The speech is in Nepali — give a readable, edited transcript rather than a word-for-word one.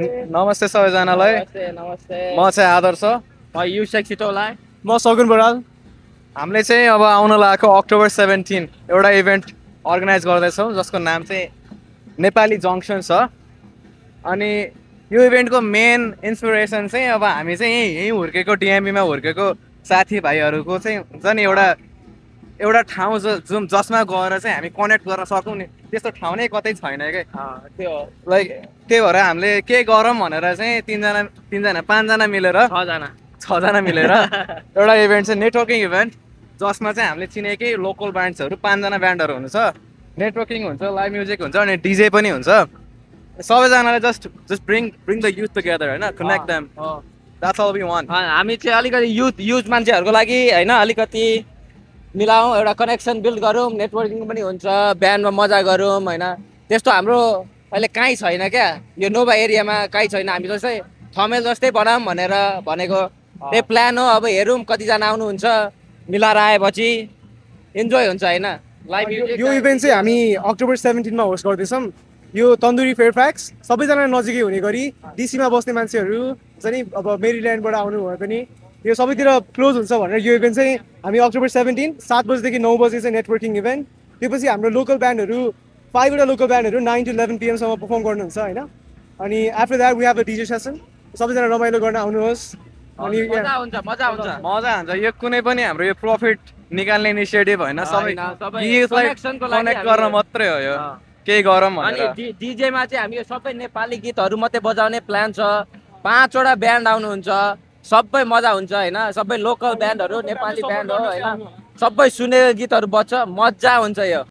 नमस्ते सबैजनालाई। नमस्ते नमस्ते म चाहिँ आदर्श। म युसेक सिटोला। म सगुन बराल। हामीले चाहिँ अब आउन लागेको अक्टोबर 17 एउटा इभेन्ट अर्गनाइज गर्दैछौँ जसको नाम चाहिँ नेपाली जङ्सन छ। अनि यो इभेन्टको मेन इन्सपिरेसन चाहिँ अब हामी चाहिँ यहीँ हुर्केको डिएमबीमा हुर्केको साथीभाइहरूको चाहिँ हुन्छ नि एउटा ठाउँ जसमा गएर चाहिँ हामी कनेक्ट गर्न सकौँ नि, त्यस्तो ठाउँ नै कतै छैन क्या। त्यो लाइक त्यही भएर हामीले के गरौँ भनेर चाहिँ पाँचजना मिलेर छजना मिलेर एउटा इभेन्ट चाहिँ नेटवर्किङ इभेन्ट, जसमा चाहिँ हामीले चिनेकै लोकल ब्यान्ड्सहरू 5जना ब्यान्डहरू हुन्छ, नेटवर्किङ हुन्छ, लाइभ म्युजिक हुन्छ अनि डिजे पनि हुन्छ। सबैजनाले just bring the youth together होइन, connect them, that's all we want. हामी चाहिँ अलिकति युथ मान्छेहरूको लागि होइन अलिकति मिलाउँ, एउटा कनेक्सन बिल्ड गरौँ, नेटवर्किङ पनि हुन्छ, ब्यान्डमा मजा गरौँ होइन। त्यस्तो हाम्रो अहिले कहीँ छैन क्या, यो नोभा एरियामा कहीँ छैन। हामी जस्तै थमेल जस्तै बनाऊँ भनेर भनेको त्यही प्लान हो। अब हेरौँ कतिजना आउनुहुन्छ, मिलाएर आएपछि इन्जोय हुन्छ होइन। लाइभ यो इभेन्ट चाहिँ हामी अक्टोबर 17 मा होस्ट गर्दैछौँ। यो तन्दुरी फेयरफ्याक्स सबैजना नजिकै हुने गरी डिसीमा बस्ने मान्छेहरू चाहिँ अब मेरील्यान्डबाट आउनु भयो पनि यो सबैतिर क्लोज हुन्छ भनेर यो इभेन्ट चाहिँ हामी अक्टोबर 17 7 बजेदेखि 9 बजे चाहिँ नेटवर्किङ इभेन्ट। त्यसपछि हाम्रो लोकल ब्यान्डहरू 5वटा लोकल ब्यान्डहरू 9 to 11 PM सम्म पर्फर्म गर्नुहुन्छ होइन। अनि after that we have a DJ session. सबैजना रमाइलो गर्न आउनुहोस्। अनि मजा हुन्छ। यो कुनै पनि हाम्रो यो प्रफिट निकाल्ने इनिसिएटिभ होइन, सबै कनेक्ट गर्न मात्रै हो। यो केही गरौँ अनि डिजेमा चाहिँ हामी यो सबै नेपाली गीतहरू मात्रै बजाउने प्लान छ। 5वटा ब्यान्ड आउनुहुन्छ, सबै मजा हुन्छ होइन। सबै लोकल ब्यान्डहरू नेपाली ब्यान्ड हो होइन, सबै सुनेर गीतहरू बज्छ, मजा हुन्छ यो।